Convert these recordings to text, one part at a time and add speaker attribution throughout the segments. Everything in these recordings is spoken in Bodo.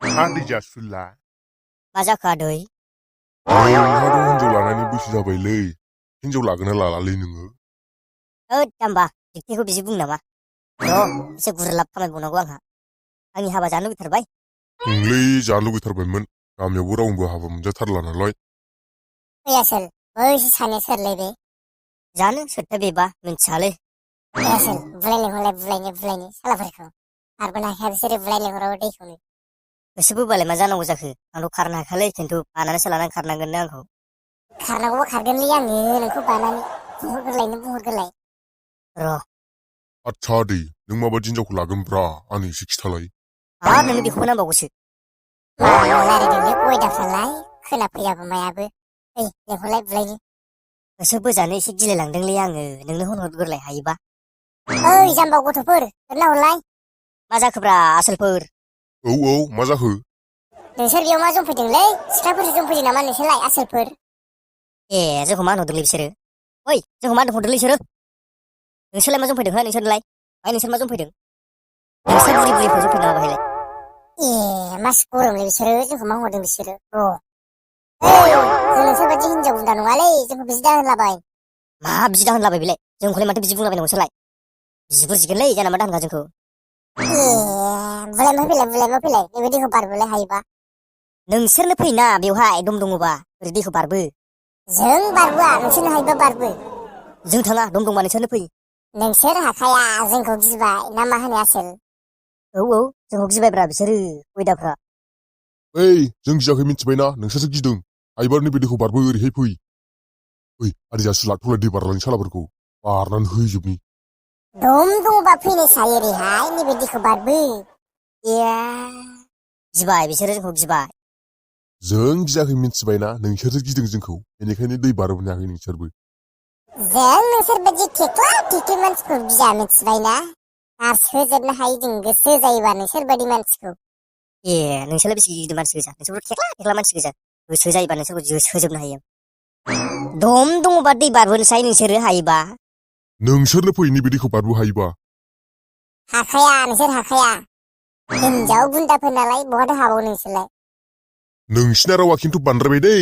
Speaker 1: Aदै जासुला
Speaker 2: मा जाखो आदै?
Speaker 1: नोंहाथ' हिनजाव लानायनि बैसो जाबायलै हिनजाव लागोना लालालै नोङो?
Speaker 2: होद जाम्बा दिगथिखौ बिदि बुंनो नामा? र' एसे गुरलाब खामायबावनांगौ आंहा। आंनि हाबा जानो लुबैथारबाय।
Speaker 1: ओंलै जानो लुगैथारबायमोन गामियावबो रावबो हाबा मोनजाथारला नालाय।
Speaker 3: ओइ आसोल बैसो सानैया सोरलै बे?
Speaker 2: जानो सोरथो बेबा मिन्थियालै।
Speaker 3: ओइ आसोल बुलायनो सालाफोरखौ खारबोनो हाखाया बिसोरो बुलायनो हराबो दैखौनो।
Speaker 2: गोसो बोबालाय मा जानांगौ जाखो? आंथ' खारनो हाखालै खिन्थु बानानैसो लानानै खारनांगोननो आंखौ।
Speaker 3: खारनांगौबा खारगोनलै आङो नोंखौ बानानै बुंहरग्रोलाय।
Speaker 2: र'
Speaker 1: आदसा आदै नों माबायदि हिनजावखौ लागोनब्रा आंनो एसे खिथालाय।
Speaker 2: आरो नोंनो बेखौबो नांबावगौसो।
Speaker 3: मा रायलायदोंलै गयदाफ्रालाय खोनाफैयाबो मायाबो। ओइ लेंहरलाय बुलायनो।
Speaker 2: गोसो बोजानो एसे गिलायलांदोंलै आङो नोंनो होनहरग्रोलाय हायोबा।
Speaker 3: ओइ जाम्बा गथ'फोर हरना हरलाय।
Speaker 2: मा जाखोब्रा आसोलफोर?
Speaker 1: औ मा जाखो?
Speaker 3: नोंसोर बेयाव मा जंफैदोंलै सिख्लाफोरसो जंफैदों नामा नोंसोरलाय आसोलफोर?
Speaker 2: ए जोंखौ मा होनहरदोंलै बिसोरो? ओइ जोंखौ मा होनहरदोंलै बिसोरो? नोंसोरलाय मा जंफैदों हो नोंसोरलाय? नोंसोर मा जंफैदों? नोंसोर बुरिफोर जंफैदों नामा बाहायलाय?
Speaker 3: ए मासि गरमलै बिसोरो जोंखौ मा हरदों बिसोरो र'। ओइ जों नोंसोरबायदि हिनजाव गुन्दा नङालै जोंखौ बिदि दाहोनलाबाय।
Speaker 2: मा बिदि दाहोनलाबाय बेलाय? जोंखौलाय माथो बिदि बुंलाबायनांगौ नोंसोरलाय? बिगुर जिगोनलै जाना मा दाहोनखा जोंखौ?
Speaker 3: ए बुलायमा फैलाय नैबे दैखौ बारबोलाय हायोबा।
Speaker 2: नोंसोरनो फैना बेवहाय दम दङबा ओरै दैखौ बारबो।
Speaker 3: जों बारबोआ नोंसोरनो हायोबा बारबो।
Speaker 2: जों थाङा दम दंबा नोंसोरनो फै।
Speaker 3: नोंसोर हाखाया जोंखौ गिबाय ना मा होनो आसोल?
Speaker 2: औ जोंखौ गिबायब्रा बिसोरो गयदाफ्रा।
Speaker 1: ओइ जों गियाखै मिथिबायना नोंसोरसो गिदों। हायोबा नैबे दैखौ बारबो ओरैहाय फै। ओइ आदै जासुला थौलाय दै बारलांनि सालाफोरखौ बारनानै हैजोबनि।
Speaker 3: दम दङबा फैनायसाय ओरैहाय नैबे दैखौ बारबो।
Speaker 2: ए गिबाय बिसोरो जोंखौ गिबाय।
Speaker 1: जों गियाखै मिथिबायना नोंसोरसो गिदों जोंखौ बेनिखायनो दै बारबोनो हायाखै नोंसोरबो।
Speaker 3: जों नोंसोरबायदि थेख्ला मानसिखौ गिया मिथिबायना? नारसोजोबनो हायो जों गोसो जायोबा नोंसोरबायदि मानसिखौ।
Speaker 2: ए नोंसोरलाय बेसे गिदिर मानसि गोजा नोंसोरबो थेख्ला मानसि गोजा गोसो जायोबा नोंसोरखौ जोसोजोबनो हायो। दम दङबा दै बारबोनोसै नोंसोरो हायोबा।
Speaker 1: नोंसोरनो फै नैबे दैखौ बारबो हायोबा।
Speaker 3: हाखाया नोंसोर हाखाया। हिनजाव गुन्दाफोर नालाय बहाथो हाबावो नोंसोरलाय?
Speaker 1: नोंसिना रावा खिन्थु बांद्रायबाय दै।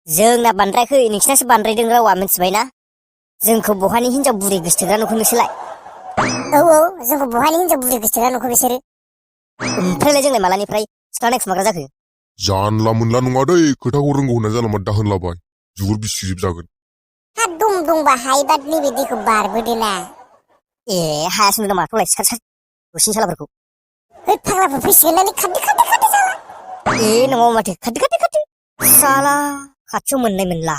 Speaker 2: जोंना बांद्रायाखै नोंसिनासो बांद्रायदों रावा मिथिबायना? जोंखौ बहानि हिनजाव बुरि गोसथोग्रा नुखो नोंसोरलाय?
Speaker 3: औ जोंखौ बहानि हिनजाव बुरि गोसथोग्रा नुखो बिसोरो?
Speaker 2: ओमफ्रायलाय जोंलाय मालानिफ्राय सिख्ला नायखुमाग्रा जाखो?
Speaker 1: जानला मोनला नङा दै खोथाखौ रोंगौ होनना जानला मोनला दाहोनलाबाय बिगुर बिसिजोब जागोन।
Speaker 3: हा दंबा हायोबा नैबे दैखौ बारबोदोना।
Speaker 2: ए हायासै नामा थौलाय सिखार दसिन सालाफोरखौ।
Speaker 3: है फाग्लाफोर फैसिगोन नालै खारदो साला।
Speaker 2: ए नङा माथो खारदो। साला खाथियाव मोननाय मोनला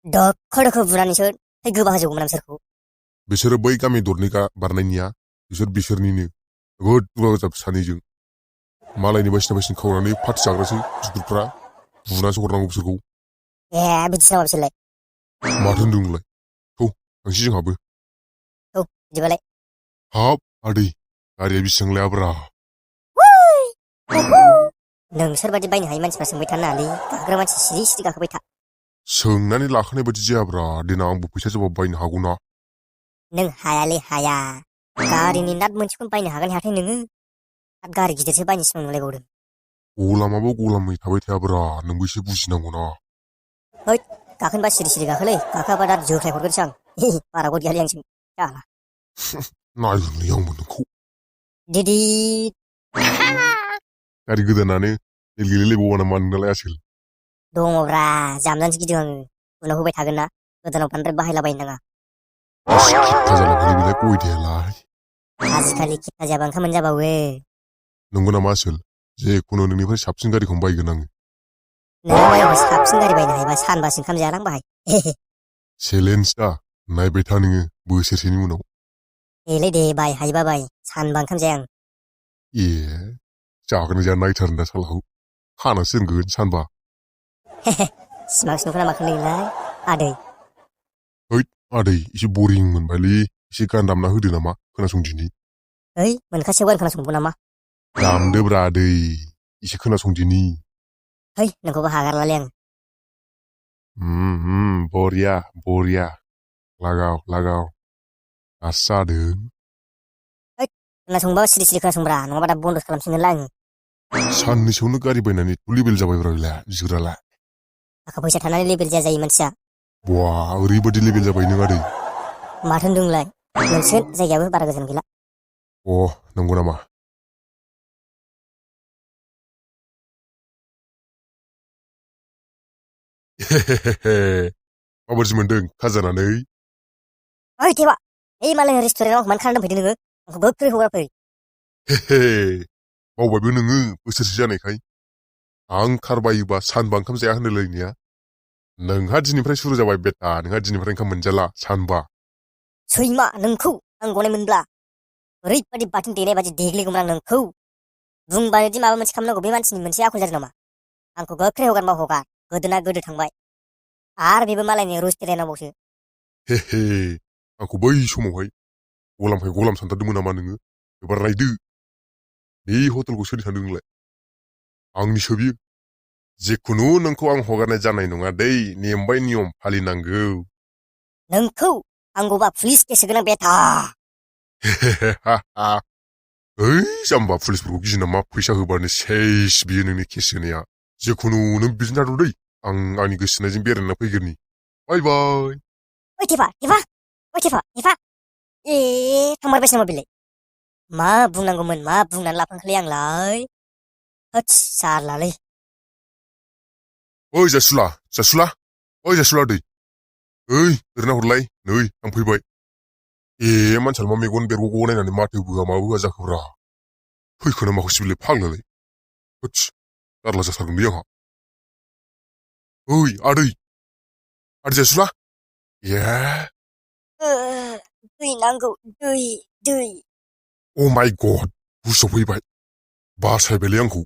Speaker 2: दोखो बुनानैसो थै गोबा होजोबगौमोन आं बिसोरखौ।
Speaker 1: बिसोरो बै गामि दरनै बारनायनिया बिसोरनिनो जोबोद बुरजा गोजा सानैजों। मालायनि बायसिना खावनानै पार्टि जाग्रासो बिगुरफ्रा बुनानैसो हरनांगौ बिसोरखौ।
Speaker 2: ए बिदिसो नामा बिसोरलाय?
Speaker 1: माथो होनदों नोंलाय? थौ थांसै जोंहाबो।
Speaker 2: औ बिदिबालाय।
Speaker 1: हाब आदै गारिया बेसेबां लायाब्रा?
Speaker 2: नोंसोरबादि बायनो हायि मानसिफ्रा सोंबाय थानो नाङालै गाखोग्रा मानसि सिरि गाखोबाय था।
Speaker 1: सोंनानै लाखानाय बायदि जायाब्रा देनां आंबो फैसा जाबा बायनो हागौना।
Speaker 2: नों हायालै हाया गारिनि नाथ मोनसेखौनो बायनो हागोन हायाथाय नोङो? आरो गारि गिदिरसो बायनो सिमां नुलायबावदों।
Speaker 1: गलामाबो गलामै थाबाय थायाब्रा नोंबो एसे बुजिनांगौना।
Speaker 2: हैद गाखोनोबा सिरि गाखोलै गाखोआबा दा जोख्लाय हरगोनसो आं। बारा गद गैयालै आंजों जाला।
Speaker 1: नायगोनलै आंबो नोंखौ।
Speaker 2: दिदिद
Speaker 1: गारि गोदानानो गेलेलायबावा नामा नोंनालाय आसोल?
Speaker 2: दङब्रा जामनानैसो गिदों आङो उनाव होबाय थागोन ना गोदानाव बांद्राय बाहायलाबायनो नाङा।
Speaker 1: एसे खिथा जालांगोनलै बेलाय गयदायालाय।
Speaker 2: आजिखालि खिथा जाबा ओंखाम मोनजाबावो।
Speaker 1: नंगौ नामा आसोल? जेखुनु नोंनिफ्राय साबसिन गारिखौनो बायगोन आङो।
Speaker 2: नों आंनिफ्राय साबसिन गारि बायनो हायोबा सानबासो ओंखाम जालां बाहाय।
Speaker 1: चेलेन्ज दा नायबाय था नोङो बोसोरसेनि उनाव।
Speaker 2: देलै दे बाय हायोबा बाय सानबा ओंखाम जाया आं।
Speaker 1: ए जागोन जाया नायथारनो दा सालाखौ खानासो दोनगोन सानबा।
Speaker 2: सिमांसो नुखोना माखो नोंलाय आदै?
Speaker 1: हैद आदै एसे बरिं मोनबायलै एसे गान दामना होदो नामा खोनासंदिनि।
Speaker 2: है मोनखासेयाव गान खोनासंबावो नामा?
Speaker 1: दामदोब्रा आदै एसे खोनासंदिनि।
Speaker 2: है नोंखौबा हागारलालै आं।
Speaker 1: बरिया लागाव दासो जादों।
Speaker 2: हैद खोनासंबा सिरि खोनासंब्रा नङाबा दा बन्द' खालामफिनगोनलाय आङो।
Speaker 1: साननैसोआवनो गारि बायनानै लेबेल जाबायब्रा बेलाय बिग्राला
Speaker 2: थाखा फैसा थानानै लेबेल जाया जायो मानसिया
Speaker 1: बवा ओरैबायदि लेबेल जाबाय नों आदै
Speaker 2: माथो होनदोंलाय नोंसोर जायगायाबो बारा गोजान गैला
Speaker 1: अ नंगौ नामा माबायदि मोनदों खाजानानै
Speaker 2: ओइ थेबा ओइ मालाय रेस्टुरेन्टाव आंखौ मानो खानानै दोनफैदों नोङो आंखौ बोख्रै हगार फै
Speaker 1: बावबायबो नोङो बोसोरसे जानायखाय आं खारबायोबा सानबा ओंखाम जाया होनलायनाया नोंहा दिनैफ्राय सुरु जाबाय बेटा नोंहा दिनैफ्राय ओंखाम मोनजाला सानबा
Speaker 2: सैमा नोंखौ आं गनाय मोनब्ला ओरैबादि बाथोन देनाय बादि देग्लिगौमोन आं नोंखौ बुंबानोदि माबा मोनसे खालामनांगौ बे मानसिनि मोनसे आखल जादों नामा आंखौ गोख्रै हगारबा हगार गोदोना गोदो थांबाय आरो बेबो मालायनि रेस्टुरेन्टावसो
Speaker 1: आंखौ बै समावहाय गलाम सानथारदोंमोन नामा नोङो एबार नायदो बे हटेलखौ सोरनि सानदों नोंलाय आंनिसो बियो जेखुनु नोंखौ आं हगारनाय जानाय नङा दै नेम बाय नियम फालिनांगौ
Speaker 2: नोंखौ आंगौबा पुलिस केस होगोन आं बेटा
Speaker 1: ओइ जाम्बा पुलिसफोरखौ गिना मा फैसा होबानो सेस बियो नोंनि केस होनाया जेखुनु नों बिदिनो थाथ' दै आं आंनि गोसोनायजों बेरायना फैगोरनि बाय बाय
Speaker 2: ओइ थेफा ए थांमारबायसो नामा बेलाय मा बुंनांगौमोन मा बुंनानै लाफ्लांखोलै आंलाय होथस जारलालै
Speaker 1: ओइ जासुला ओइ जासुला दै ओइ ओरैना हरलाय नै आं फैबाय ए मानसिया मा मेगन बेरग'गौ नायनानै माथो बोआ मा बोआ जाखोब्रा फैखोना माखौसो बिलाय फाग्लालाय होथस जारला जाथारगोनलै आंहा ओइ आदै जासुला ए
Speaker 2: दै नांगौ दै
Speaker 1: अ माय गड हुसआव फैबाय बासायबायलै आंखौ